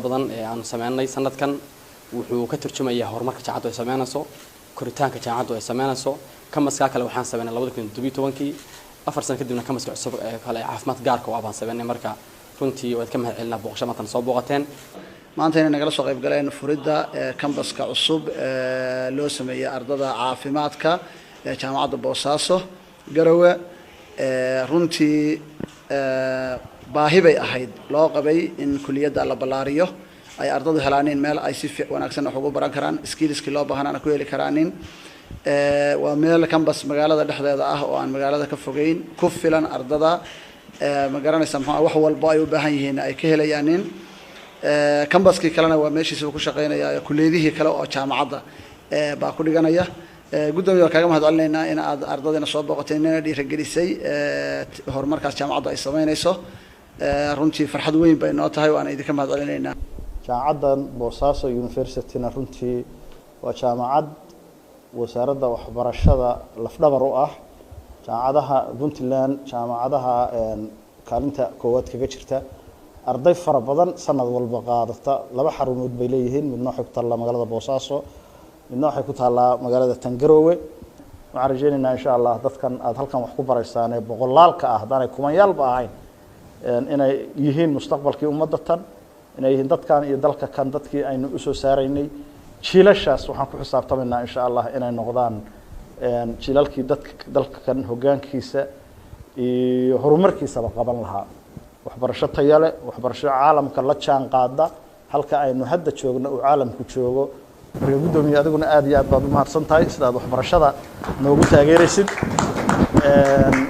badan ee aanu sameynay sanadkan wuxuu ka turjumayaa horumarka jaamacaddu ay sameynayso, koritaanka jaamacaddu ay sameynayso. Campuskaa kale waxaan sameynay 2017kii, 4 sano kadibna campuska cusub ee kale ee caafimaad gaarka u ah baan sameynay. Marka runtii waad ka mahad celinaa booqasho maantana soo booqateen. Maanta inay nagala soo qayb galeen furidda campuska cusub ee loo sameeyey ardada caafimaadka ee Jaamacadda Boosaaso Garowe, runtii baahi bay ahayd loo qabay in kuliyadda la ballaariyo, ay ardadu helaanin meel ay si wanaagsan wax ugu baran karaan, skillskii loo baahnaana ku heli karaanin. Waa meel campus magaalada dhexdeeda ah oo aan magaalada ka fogeyn, ku filan ardada, ma garanaysa, muxuu wax walbo ay u baahan yihiin ay ka helayaanin. Campuskii kalena waa meeshiisa ku shaqeynaya, kuliyadihii kale oo jaamacadda baa ku dhiganaya. Guddoomiya, waan kaaga mahad celinaynaa in aad ardadina soo booqatay, inana dhiirigelisay horumarkaas jaamacaddu ay sameynayso. Runtii farxad weyn bay noo tahay, waana idinka mahad celinaynaa. Jaamacaddan Boosaaso Universityna runtii waa jaamacad wasaaradda waxbarashada lafdhabar u ah, jaamacadaha Puntland jaamacadaha kaalinta koowaad kaga jirta, arday fara badan sanad walba qaadata. Laba xarumood bay leeyihiin: midna waxay ku taallaa magaalada Boosaaso, midna waxay ku taallaa magaalada Tangarowe. Waxaan rajeynaynaa, insha Allah, dadkan aada halkan wax ku baraysaan ee boqolaalka ah, haddaanay kumanyaalba ahayn, inay yihiin mustaqbalkii ummadda tan, inay yihiin dadkan iyo dalka kan dadkii aynu usoo saaraynay. Jiilashaas waxaan ku xisaabtamaynaa, insha Allah, inay noqdaan jiilalkii dadka dalka kan hoggaankiisa iyo horumarkiisaba qaban lahaa. Waxbarasho tayo leh, waxbarasho caalamka la jaan qaada, halka aynu hadda joogno uu caalamku joogo. Marka guddoomiye, adiguna aad iyo aad baad umahadsan tahay sida aad waxbarashada noogu taageeraysid.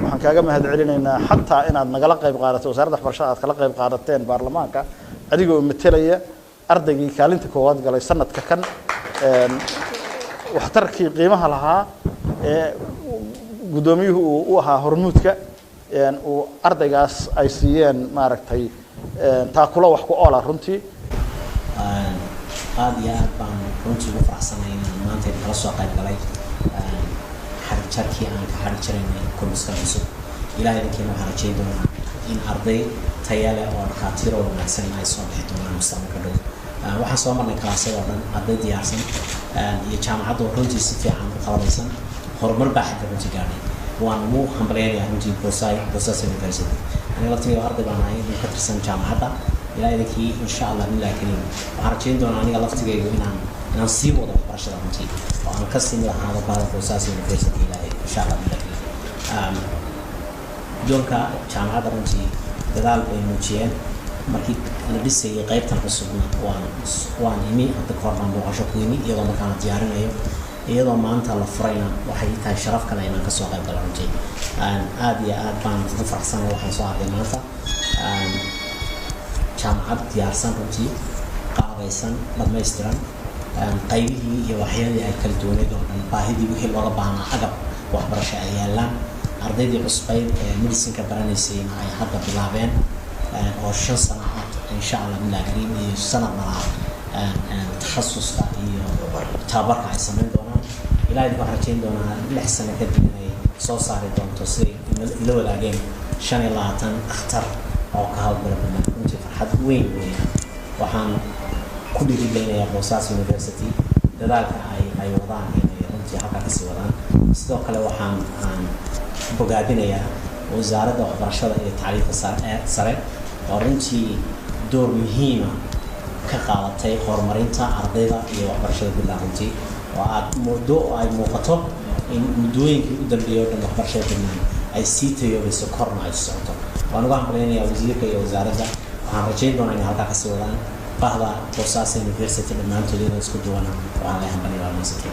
Waxaan kaaga mahad celinaynaa xataa inaad nagala qayb qaadatay, wasaaradda waxbarashada aad kala qayb qaadateen baarlamaanka, adigoo metelaya ardaygii kaalinta koowaad galay sanadka kan, waxtarkii qiimaha lahaa ee guddoomiyuhu uu u ahaa hormuudka, uu ardaygaas ay siiyeen, maaragtay, taakulo wax ku oola runtii. Aada iyo aad baan runtii ugu faraxsanay inaan maanta kala soo qayb galay xarig jarkii aan ka xarig jaraynay campuska cusub. Ilahay idinkiina waxaan rajayn doonaa in arday taya leh oo dhakhaatiir oo wanaagsan ay soo bixi doonaan mustaqbalka dhow. Waxaan soo marnay kalaasyada oo dhan, arday diyaarsan iyo jaamacadda oo runtii si fiican u qalabaysan, horumar baa xagga runtii gaadhay. Waan ugu hambalyaynayaa runtii Boosaaso University. Aniga laftigeyga arday baan ahay ka tirsan jaamacadda. Ilaa idinkii, insha Allah billahi kariim, waxaan rajayn doonaa aniga laftigeygu inaan sii wado waxbarashada runtii oo aan kasii mid ahaado bahda Boosaaso University, ilaahay insha Allah billahi kariim. Guddoonka jaamacadda runtii dadaal bay muujiyeen markii la dhisayay qaybtan cusubna. Waan imi hadda kahor baan booqasho ku imi iyadoo markaan la diyaarinayo, iyadoo maanta la furayna waxay ii tahay sharaf kale inaan kasoo qayb galo. Runtii aad iyo aad baan ugu faraxsanay waxaan soo arkay maanta: jaamacad diyaarsan runtii, qalabaysan, dhammaystiran, qaybihii iyo waxyadii ay kala duwaneed oo dhan, baahidii wixii looga baahnaa agab waxbarasho ay yaalaan, ardaydii cusbayd ee medicineka baranaysayna ay hadda bilaabeen oo 5 sano ah, insha Allah billahi kariim, iyo sanad dhalaa takhasuska iyo tababarka ay samayn doonaan. Ilahay waxaan rajayn doonaa 6 sano kadib inay soo saari doonto, siday ila wadaageen, 25 dhakhtar oo ka hawlgala Puntland. Runtii farxad weyn weeyaan. Waxaan ku dhiirigelinayaa Boosaaso University dadaalka ay wadaan inay runtii halkaa kasii wadaan. Sidoo kale waxaan aan bogaadinayaa wasaaradda waxbarashada iyo tacliinta sare oo runtii door muhiima ka qaadatay horumarinta ardayda iyo waxbarashada Puntland, runtii oo aad muddo oo ay muuqato in muddooyinkii u dambeeyay oo dhan waxbarashada Puntland ay sii tayoobayso, korna ay socoto. Waan uga hambalyaynayaa wasiirka iyo wasaaradda. Waxaan rajayn doonaa inay halkaa kasii wadaan. Bahda Boosaaso University dhammaantood inay isku duwana waxaan lay hambalya. Waa mahadsantihiin.